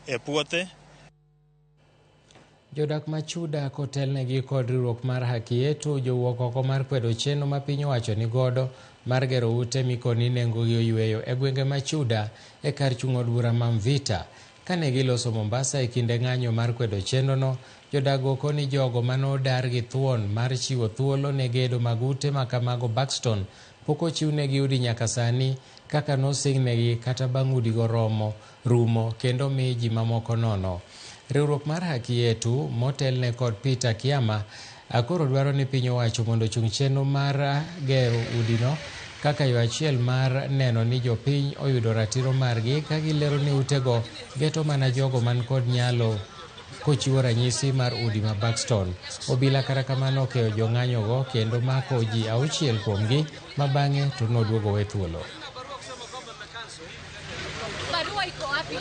e puothe. Jodak ma Chuda kotelnegi kod riwruok mar Haki Yetu jowuok oko mar kwedo chenro ma piny owacho ni godo mar gero ute mikoni nengogi oyweyo e gwenge ma Chuda e kar chung' od bura ma Mvita. Kane giloso Mombasa e kinde ng'anyo mar kwedo chenrono, jodak go koni jogo manodar gi thuon mar chiwo thuolo ne gedo mag ute ma kamago Buxton pok ochiwnegi udi nyaka sani kaka nosingnegi kata bang' udigo romo rumo kendo mi ji mamoko nono. Riwruok mar Haki Yetu motelne kod Peter Kiama koro dwaro ni piny owacho mondo ochung chenro mar gero udino kaka yo achiel mar neno ni jopiny oyudo ratiro margi ka gilero ni utego geto mana jogo man kod nyalo kochiwo ranyisi mar udi ma Buxton. Obila kata kamano okeyo jong'anyogo kendo mako ji 6 kuomgi ma bang'e to noduogo we thuolo. Barua iko wapi?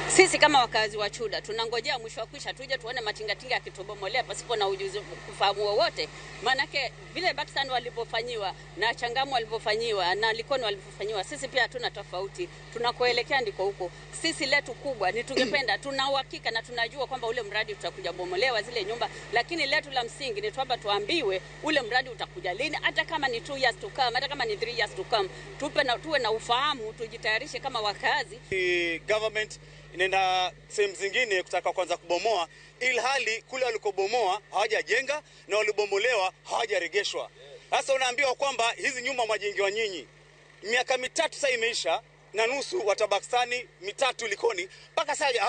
Sisi kama wakazi wa Chuda tunangojea mwisho wa kwisha tuje tuone matingatinga yakitubomolea pasipo na ujuzi kufahamu wowote. Maanake vile Buxton walivyofanyiwa na Changamwe walivyofanyiwa na Likoni walivyofanyiwa, sisi pia hatuna tofauti, tunakoelekea ndiko huko. Sisi letu kubwa ni tungependa, tuna uhakika na tunajua kwamba ule mradi utakuja bomolewa zile nyumba, lakini letu la msingi ni kwamba tuambiwe ule mradi utakuja lini, hata kama ni 2 years to come, hata kama ni 3 years to come, tupe na, tuwe na ufahamu, tujitayarishe kama wakazi. Government inaenda sehemu zingine kutaka kwanza kubomoa, ilhali kule walikobomoa hawajajenga na walibomolewa hawajaregeshwa. Sasa unaambiwa kwamba hizi nyumba mwajengewa nyinyi. Miaka 3 sasa imeisha na nusu watabakstani, 3 Likoni, mpaka sasa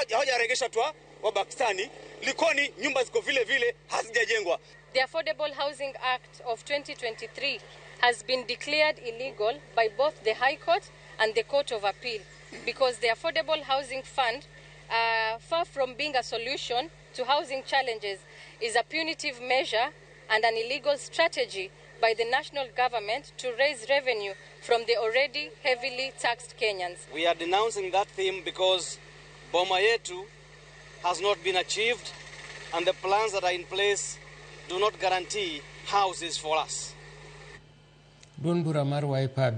hawajaregesha tu wa Pakistani. Likoni nyumba ziko vile vile hazijajengwa. The Affordable Housing Act of 2023 has been declared illegal by both the High Court and the Court of Appeal because the Affordable Housing Fund, far from being a solution to housing challenges, is a punitive measure and an illegal strategy by the national government to raise revenue from the already heavily taxed Kenyans. We are denouncing that theme because Boma Yetu has not been achieved and the plans that are in place do not guarantee houses for us. Duond bura mar Wiper